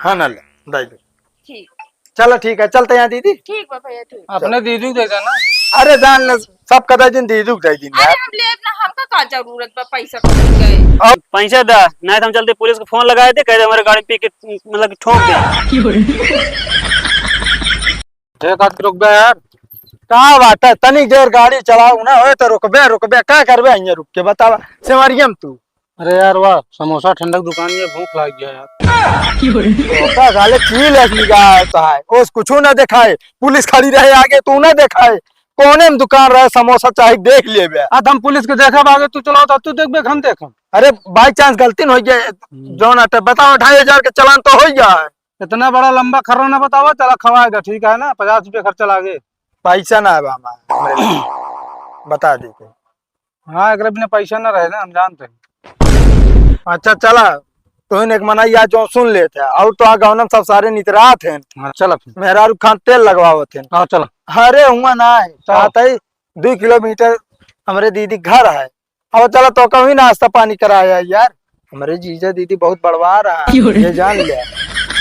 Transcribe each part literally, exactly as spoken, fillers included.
हाँ ना ले, दाई दे। ठीक। चलो ठीक है, चलते हैं दीदी। ठीक बा भैया, ठीक। अपने दीदी को दे देना। अरे जान ले, सब कदा दिन दीदी को दे दिन अरे यार। हम लेब ना, हमका का जरूरत बा पैसा कौड़ी के? अब पैसा दा, नहीं तो हम चलते पुलिस को फोन लगाए दे, कह दे हमारे गाड़ी पी के मतलब कि ठोक दे। एक आध रुक बे यार। का बात है, तनी देर गाड़ी चलाओ ना, होए तो रुकबे, रुकबे, का करबे हियाँ रुक के, बतावा, सेवरिया में तू। अरे यार वाह, समोसा ठंडा की दुकान में भूख लाग गया यार। तो का साले की लेके निगाह है तो है, ओस कुछ ना दिखाए, पुलिस खड़ी रहे आगे, तू ना दिखाए, कोने में दुकान रहे, समोसा चाहे देख लेबे। अब हम पुलिस के देखब आगे, तू चलाओ तो तू देखबे, हम देखब। अरे by chance गलती न हो गया, हम्म। जौन अटे बताओ, ढाई हजार के चालान तो हो गया है। इतना बड़ा लंबा खर्रा ना बताओ, चला खवाएगा, ठीक है ना, पचास रुपये खर्चा लागे। पैसा ना है बा हमारे, बता दे के। हाँ, एकरे बिना पैसा ना रहे ना, हम जानते हैं। अच्छा चला, तोहिन एक मनई आज जो सुन लेते हैं, और तो आ गौनम सब सारे नितरात हैं। हाँ, चला फिर। मेहरारू खान तेल लगवावत हैं। हाँ, चला। अरे हुआ ना है, चलो। कहत है, दो किलोमीटर हमरे दीदी घर है, और चला तो कभी नाश्ता पानी कराया यार। हमरे जीजा दीदी बहुत बड़वा रहा, क्यों रे? ये जान ले।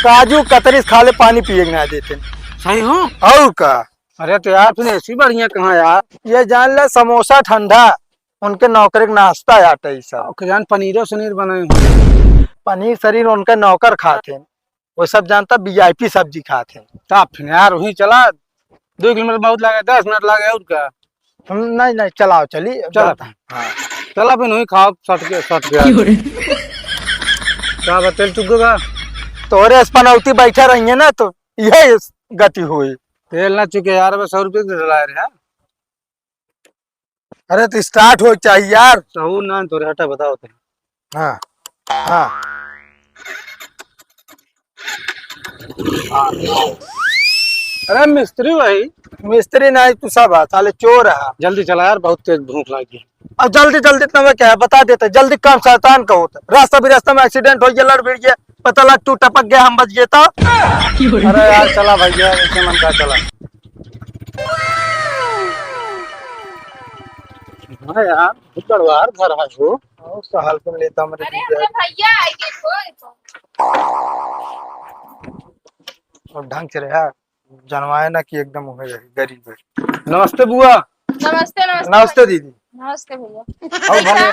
काजू कतरी खा ले, पानी पिए के ना देते। सही हो? और का? अरे तो यार, फिर ऐसी बढ़िया कहाँ यार? ये जान ले, समोसा ठंडा, उनके नौकर के नाश्ता आटे ई सब। ओके जान, पनीरो सनीर बनाए हो। पनीर सनीर उनके नौकर खाते हैं, वो सब जानता VIP सब्जी खाते हैं। तो फिर यार वहीं चला, दो किलोमीटर बहुत लागे, दस मिनट लागे और का? हम, नहीं, नहीं, चलाओ, चली, चला। हाँ। चला फिर वहीं खाओ, सट के, सट के। क्यों रे? का बा, तेल चुक गया? तोरे इस पनौती बैठे रहिए ना, तो यही गति हुई। तेल ना चुके यार, बस सौ रुपये के डलाए रहे, हाँ? अरे तो start हो चाहिए यार। सहूर ना तोरे, हटा, बताओ तो। हाँ, हाँ। अरे मिस्त्री भाई। मिस्त्री नहीं, तू सब है, साले चोर है। जल्दी चला यार, बहुत तेज भूख लग गई। अब जल्दी जल्दी इतना में क्या है, बता देते, जल्दी काम शैतान का होता। रास्ता भी रास्ता में accident हो गया, लड़ भिड़ गया, पता लग तू टपक गया, हम बच गए तो। अरे यार चला भैया, ऐसे मन का चला। हाँ यार, बहुत बड़वार घर है हो। और का हाल सुन लेता हमरे अरे, भैया। हमरे भैया आए के हो। और ढंग से रहा, जनवाए ना कि एकदम हो गए गरीब है। नमस्ते बुआ। नमस्ते, नमस्ते। नमस्ते दीदी। नमस्ते भैया। और भले।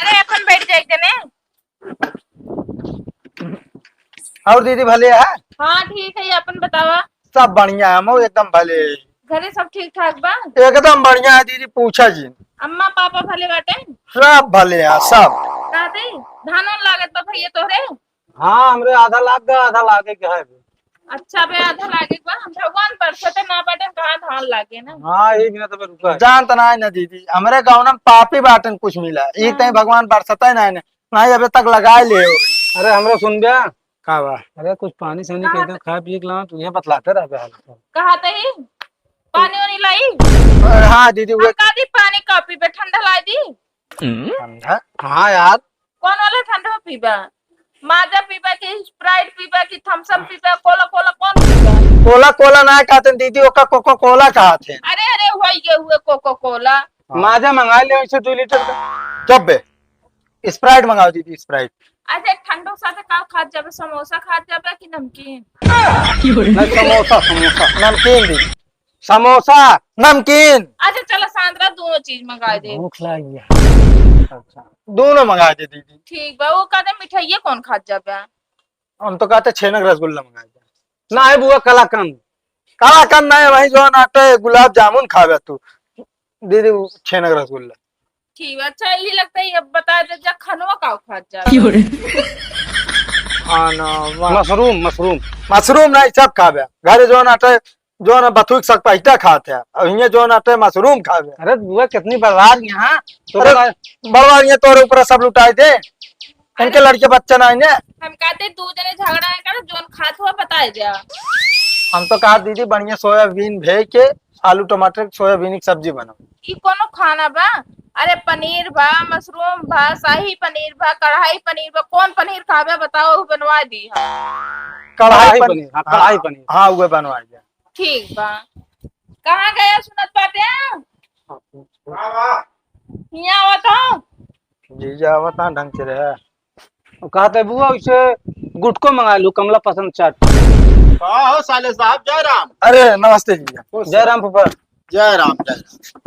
अरे, अपन बैठ जाए जने। और दीदी भले है? हाँ, ठीक है, अपन बतावा। सब बढ़िया है, हम एकदम भले। घरे सब ठीक ठाक बा? एकदम बढ़िया है दीदी, पूछा जिन। अम्मा पापा भले बाटे? सब भले हैं, सब। दादी, धान वान लागत बा भैया तोहरे? हाँ, हमरे आधा लाग गया, आधा लागे के है। अच्छा बे, आधा लागे के बा, हम भगवान बरसते ना बाटे, कहाँ धान लागे ना। हाँ, यही बिना तो रुका है। जानत ना है ना दीदी, हमरे गाँव में पापी बाटन कुछ मिला, ई हाँ। तई भगवान बरसते ना है ना। नहीं, अबे तक लगाए ले हो। अरे, हमरा सुन बे। का बा? अरे, कुछ पानी सानी का कह दे, बा? खाए पिए के लाना, तू ये बतलाते रह बे हाल। कहा तही? पानी वानी लाई? अरे, हाँ, दीदी, वो हम का दी पानी का पीबे, ठंडा लाई दी? ठंडा? हाँ, यार। कौन वाला ठंडा पीबा? माजा पीबा कि Sprite पीबा कि Thums Up पीबा, कोला, कोला कौन पीबा? कोला, कोला ना कहते दीदी, ओका Coca Cola कहते हैं। अरे, अरे, वही ये हुए Coca Cola। हाँ। माजा मंगा ले वैसे दो लीटर का। चुप बे। Sprite मंगाओ दीदी, Sprite। अच्छा, ठंडो साथे का खात जाबे, समोसा खात जाबे कि नमकीन? नहीं, समोसा, समोसा। नमकीन दीदी। समोसा, नमकीन। अच्छा, चलो, सांतरा दोनों चीज मंगा दे। भूख लाग गया। अच्छा, दोनों मंगा दे दीदी। ठीक बा, वो कहते मिठाइये कौन खात जाबे? हम तो कहते छेनक रसगुल्ला मंगा दे। ना है बुआ, कलाकंद। कलाकंद नहीं, वही जो नाटे गुलाब जामुन खावे तू। दीदी, वो छेनक रसगुल्ला। ठीक बा, अच्छा, यही लगता है, अब बता दे, जा खनवा का खात जा। खाना, वा- मशरूम, मशरूम। मशरूम नहीं, सब खाबे। घरे जो नाटे, जो ना बथुक सक पहिटा खात है, अब हियाँ जो नाटे मशरूम खाबे। अरे बुआ, कितनी बर्बाद यहाँ। तो अरे, बता- बर्बाद यहाँ तोरे ऊपर सब लुटाए दे। इनके अरे, लड़के बच्चे ना आइने। हम कहते दू जने झगड़ा है, करो जोन खात हुआ बताए जा। हम तो कहा दीदी बढ़िया सोयाबीन भेज के आलू टमाटर के सोयाबीन की सब्जी बनाओ। ई कोनो खाना बा? अरे पनीर बा, मशरूम बा, शाही पनीर बा, कढ़ाई पनीर बा, कौन पनीर खाबे बताओ, उ बनवा दी हम। कढ़ाई कढ़ाई पन-, पनीर, हाँ, हाँ, कढ़ाई पनीर। हाँ, उहे बनवा दिया। ठीक बा। कहाँ गया सुनत बाटे? हियाँ आवत हो? जीजा आवत हाँ ढंग से रहे। और कहते बुआ, उसे गुटको मंगा लू, कमला पसंद चाट। का हो साले साहब, जय राम। अरे नमस्ते जी। खुश जय रहो। राम फूफा। जय राम, जय राम।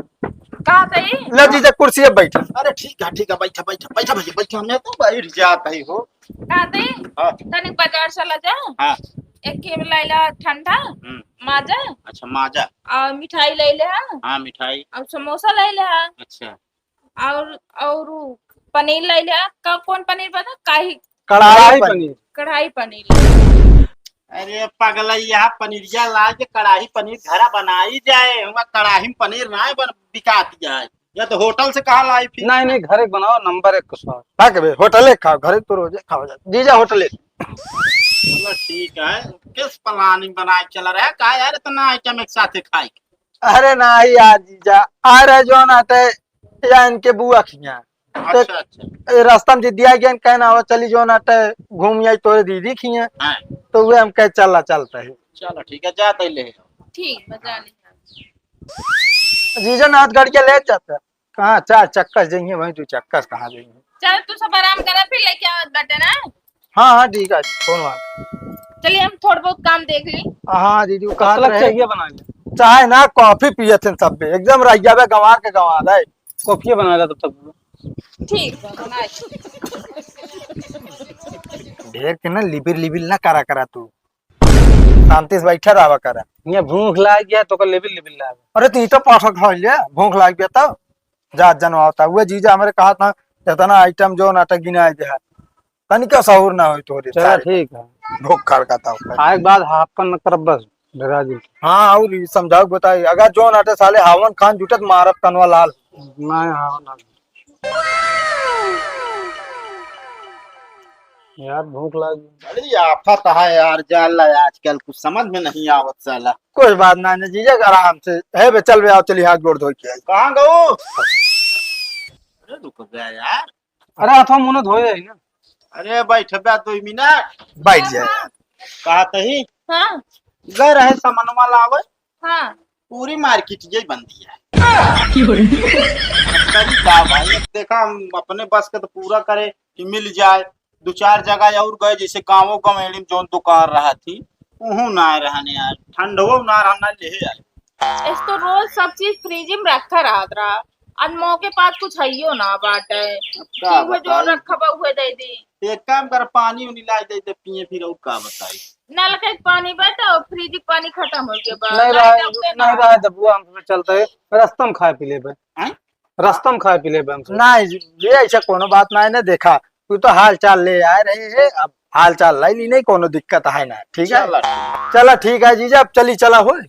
का तई? ले जीजा, कुर्सी पे बैठा। अरे ठीक है, ठीक है, बैठा, बैठा, बैठा भैया, बैठा, मैं तो बैठ जात ही हो। का तई? हाँ। तनिक बाजार चला जा। हाँ। एक के लैला ठंडा, हम्म। माजा। अच्छा, माजा। और मिठाई लैले हा। हाँ, मिठाई। और समोसा लैले हा। अच्छा। और, और पनीर लैले हा। का, कौन पनीर बना? काही कढ़ाई कढ़ाई पनीर। पनीर। कढ़ाई पनीर। अरे पगलैया, पनीरिया ला के कढ़ाई पनीर घरा बनाई जाए, हुआ कढ़ाई में पनीर ना बन, बिकात जाए, या तो होटल से कहा लाई फिर। नहीं, नहीं, घरे बनाओ, नंबर एक का स्वाद। हाँ, कबे होटले खाओ, घरे तो रोजे खाओ जाए। जीजा होटले। चलो ठीक है, किस प्लानिंग बनाए चला रहा है, का यार इतना आइटम एक साथ खाए? अरे नहीं यार जीजा, आ रहे जो ना थे, या इनके बुआ खिया। अच्छा, अच्छा। ए, रास्ता में दिदिया गया, कहना हो, चली जो ना टे, घूम आई तोरे दीदी खिया। हाँ। तो वे हम कहे, "चला, चलता है।" चलो, ठीक है, जाते ले। ठीक, मजा नहीं। जीजा नाथ गड़िया ले जाता। कहाँ चार चक्कर जाइए, वहीं दो चक्कर कहाँ जाइए? चल, तू सब आराम करा, फिर लेके आवत बाटे ना। हाँ, हाँ, ठीक है, कौन बात? चलिए, हम थोड़ा बहुत काम देख ली। हाँ, दीदी, वो कहा तलक रहे। चाहिए बना ले। चाहे ना, कॉफी पिए थे सब, एकदम रह गया बे, गंवार के गंवार है। कॉफी बना ले तब तक। ठीक बा, बनाए। ढेर के ना लिबिर लिबिर ना करा करा तू, शांति से बैठा रहा करा। ये भूख लाग गया तो कर लिबिर लिबिर लाग। अरे, तू तो पाठक हो ले, भूख लाग गया तो। जात जनवावता। उहे जीजा हमरे कहत ना, इतना आइटम जो नाटक गिनाए दे है। तनिको सहूर ना होई तोरे चला सारे। ठीक है। भूख खड़काता हो। खाए के बाद हाफकन न करब बस, डरा जी। हाँ, और ई समझाओ बताई, अगर जो नाटे साले हावन खान जुटत मारत कनवा लाल। नहीं, हाँ, ना। यार, भूख लाग गई। बड़ी आफत है यार, जान ला आजकल कुछ समझ में नहीं आवत साला। कोई बात ना, ना जीजा, आराम से। हे बे, चल बे, आओ, चली हाथ गोड़ धो के आई। कहाँ गऊ? अरे रुक गया यार। अरे, हाथों मुंह धोए है ना। अरे, बैठ बे, दो मिनट। बैठ जाए। कहा तही? हाँ। गए रहे सामानवा लावे। हाँ। पूरी मार्केट यही बंदी है। क्यों रे? अब करी का भाई, अब देखा, हम अपने बस के तो पूरा करे कि मिल जाए। दो चार जगह और गए, जैसे गाँवों गवेड़ी में जौन दुकान रहा थी, उहू ना रहने यार, ठंडवो ना रहना ले आए। इस तो रोज सब चीज फ्रिज में रखा रहत रहा, आज मौके पास कुछ हइयो ना बाटे। अब का कि उहे जो बताई? रखा बा, उहे दे दी। एक काम कर, पानी उनी ला दे दे पिए, फिर और का बताई? नलका के पानी बा तो फ्रिज के पानी खत्म हो गया बा। नहीं लाइन रहा, अब नहीं ना। रहा है, दबुआ, हम चलते हैं, रास्ता में खाए पी लेबे। हैं? रास्ता में खाए पी लेबे हम। नहीं, ये ऐसा कोनो बात नहीं, नहीं देखा, तू तो हाल चाल ले आए रहे है, अब हाल चाल ले ली, नहीं कोनो दिक्कत है ना, ठीक है? चला ठीक। चला ठीक है जीजा, अब चली चला हो।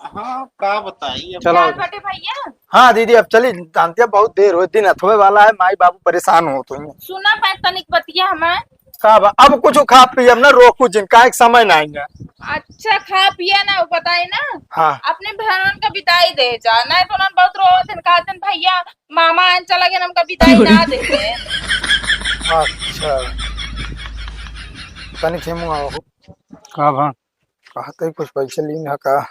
हाँ, का बताई अब। चलो। का बाटे भैया? हाँ दीदी, अब चली, जानते हैं बहुत देर हो, दिन अथवे वाला है, माई बाबू परेशान हो तो। सुना पाए तनिक बतिया हमें। का बा? अब कुछ खा पी, अब ना रोकू जिन, काहे के समय ना आइना। अच्छा, खा पिया ना, वो बताई ना। हाँ। अपने बहनन का बिदाई दे जा, नहीं तो उन्हन बहुत रोवत हन, कहत हन, "भैया, मामा आन चला गए, हमका बिदाई ना दे।" अच्छा। तनी खेमू आओ। का बा? कहते कुछ पैसे लीन है का?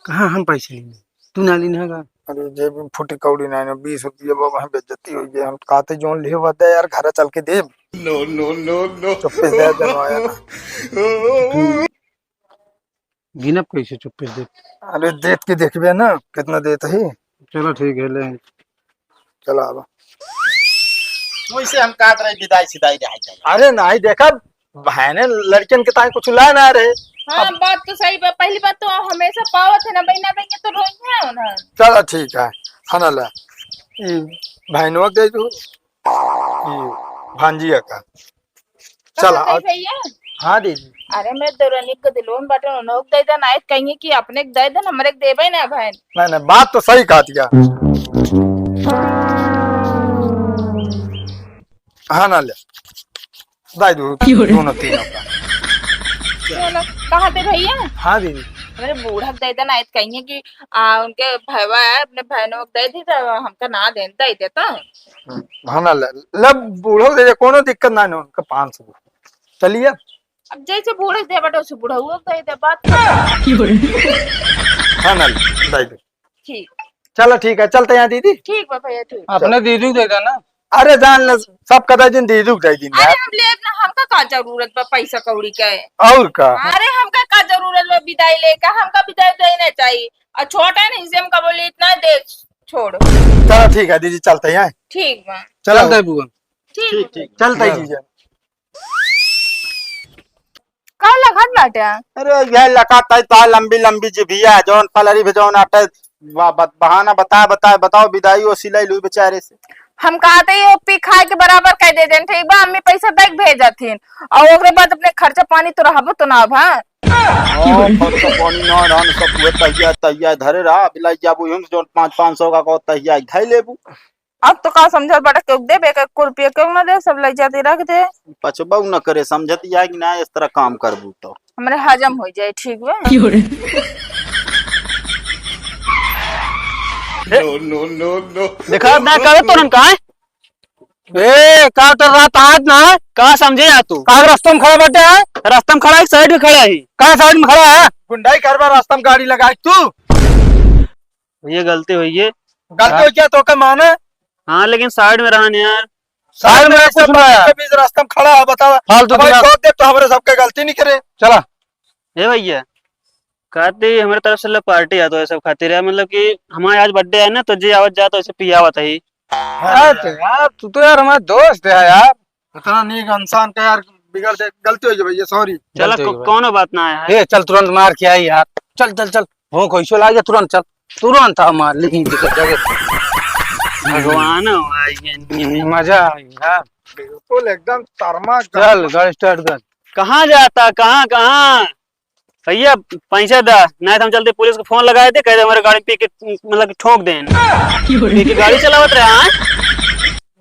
कहाँ हम पैसे लीन? तू ना लीन है का? अरे जेब में फुटी कौड़ी नहीं ना, बीस रुपया बाबा, हम बेइज्जती हो गई। हम कहते जोन लिहे बता यार, घर चल के देब। No, no, no, no। चुप्पे से दे देना यार। गिनब कैसे चुप्पे से दे? अरे देख के देखबे ना कितना देत है। चलो ठीक है, ले। चला आवा। वैसे हम कहत रहे विदाई सिदाई रह जाए। अरे नहीं, देखा, बहने लड़कियन के ताई कुछ लाए ना रहे। हाँ, अब बात तो सही बा। पहली बात तो हमेशा पावत है ना, बहिना बहिनी तो रोई है ना। चलो ठीक है, है ना, ले। ई बहनवा के दे दू, ई भांजिया का। चला, कहाँ गई अब भैया? हाँ दीदी। अरे, मैं दौरानी के दिलवा में बाटे, उन्हों के दे दे, नाहीं तो कहेंगे कि अपने के दे दे, हमरे के देबे ना भाई। नहीं, नहीं, बात तो सही कहा दिया। हाँ ना, ले, दे दो, क्यों रे? दोनों तीनों का। चलो, कहाँ थे भैया? हाँ दीदी। मेरे बूढ़ा के दे दे, नाहीं तो कहेंगे कि, आ, उनके भैया है, अपने बहनों को दे दी, तो हमका ना देन, दे देता। हम्म, हाँ ना, ले, ले, बूढ़ो दे दे, कोनो दिक्कत ना है उनका, पाँच सौ। चलिए। अब जैसे बूढ़े दे बटे, उसे बूढ़ा हुआ दे दे, बात खत्म। हाँ ना, दे दे। ठीक। चलो ठीक है, चलते हैं दीदी। ठीक बा भैया, ठीक। अपने दीदी को दे देना। अरे जान ले, सब कदा दिन दे दुख दे दिन अरे यार। हम लेब ना, हमका का जरूरत बा पैसा कौड़ी के? और का? अरे हमका का जरूरत बा विदाई लेके, हमका विदाई उदाई ना चाहिए। और छोटा नहीं से हमका बोली इतना दे छोड़। चलो ठीक है दीदी, चलते हैं। ठीक बा। चलो। चलते हैं बुआ। ठीक ठीक, बा। ठीक। चलते हैं हाँ। जीजा। का लखत बाटे? अरे यह लखत है ता लंबी लंबी जिभिया, जौन पलरी पे जौन आटे, बा-, बा-, बहाना बता, बता, बताओ, विदाई ओ सिलाई लुई बेचारे से। हम कहते ही ओ पी खाए के बराबर कह दे देन, ठीक बा? अम्मी पैसा दे के भेजत हिन, और ओकरे बाद अपने खर्चा पानी तो रहबो तो ना अब, हाँ? हाँ, खर्चा पानी ना रहन, सब उहे तहिया, तहिया धरे रहा, बिलाई जाबू हम जौन पाँच, पाँच सौ का को तहिया धै लेबू। अब तो का समझत बाटे, केहू देबे, एक, एक रुपया केहू ना दे, सब ले जाते रख दे। पछबऊ न करे, समझत या कि ना, इस तरह काम करबू तो। हमरे हजम हो जाए, ठीक बा? No, no, no, no। देखा ना, करे तोरन का है? ए, का उतर रहा था आज ना? का समझे या तू? का रास्ता में खड़ा बैठा है? रास्ता में खड़ा है, साइड में खड़ा है। का साइड में खड़ा है? गुंडाई करबा, रास्ता में गाड़ी लगा तू। ये गलती हुई है। गलती हाँ। हो गया तो का माने? हाँ, लेकिन साइड में रहन यार। साइड में कुछ ना है। बीच रास्ता में खड़ा है, बताओ। फालतू अब की बात। ठोक दे तो हमरे सबके गलती नहीं करे। चला। ए भैया, कहते ही हमारे तरफ से लो पार्टी है तो ये सब खातिर है, मतलब कि हमारे आज बर्थडे है ना, तो जे आवत जात वैसे पियावत है। हाँ तो यार, तू तो यार हमारा दोस्त है यार। इतना नीक इंसान का यार बिगड़ दे, गलती हो गई भैया, सॉरी। चला, गलती हो को-, गई भाई। कौनो बात ना है। ए, चल तुरंत मार के आई यार। चल, चल, चल। हो, कैसे ला गया तुरंत, चल। तुरंत आ मार, लेकिन दिक्कत जगह। भगवान हो, आई है। मजा आ गया। बिल्कुल एकदम तरमा चल, गाड़ी स्टार्ट कर। कहाँ जाता, कहाँ, कहाँ? भैया, पैसा दा, नहीं तो हम चलते पुलिस को फोन लगाए थे, कह दे हमारे गाड़ी पी के, मतलब, ठोक दें। पी के गाड़ी चलावत रहे, हाँ?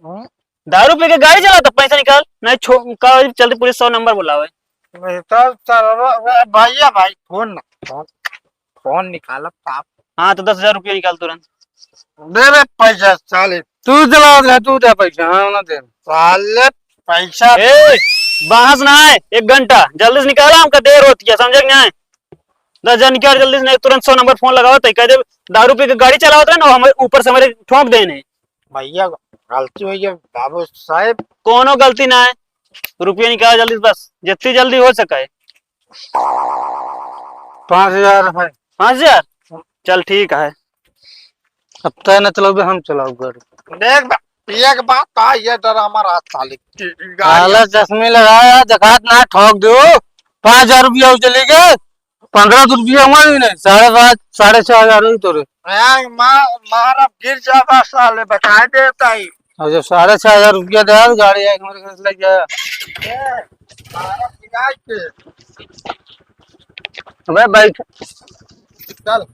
हाँ? दारू पी के गाड़ी चलाता, पैसा निकाल, नहीं छो-, का चलते पुलिस सौ नंबर बुलावे। नहीं तो चल, भैया भाई, फोन ना, फोन, फोन निकाला पाप। हाँ, तो दस हजार रुपया निकाल तुरंत। दे रे पैसा, साले। तू चला दे, तू दे पैसा, हाँ, ना दे। साले, पैसा। ए, बहस ना है, एक घंटा, जल्दी से निकाला, हमका देर होती है, समझे कि नहीं? दस हजार निकाल जल्दी से, नहीं तुरंत सौ नंबर फोन लगाओ, तो कह दे, दारू पी के गाड़ी चलावत रहे ना, हमारे ऊपर से हमारे ठोक देने। भैया, गलती हो गई, बाबू साहेब। कोनो गलती ना है, रुपया निकाल जल्दी से, बस, जितनी जल्दी हो सके। पाँच हजार है। पाँच हजार? चल ठीक है। अब तय न चलाओगे, हम चलाओ गाड़ी। देख बा-, एक बात का ये डर हमारा हाथ साले। गाड़ी काला चश्मे लगाया, देखात ना ठोक दो। पाँच हजार रुपया उजली के, पन्द्रह सौ रुपया हुआ ही नहीं, साढ़े पाँच, साढ़े छह हजार हुई तोरे। हाँ, मार, मार अब गिर जाबा साले, बताए देता ही। अब जब साढ़े छह हजार रुपया दे, गाड़ी एक मेरे घर से लेके आया। ए, मार अब गिराई के। अबे बैठ। चल।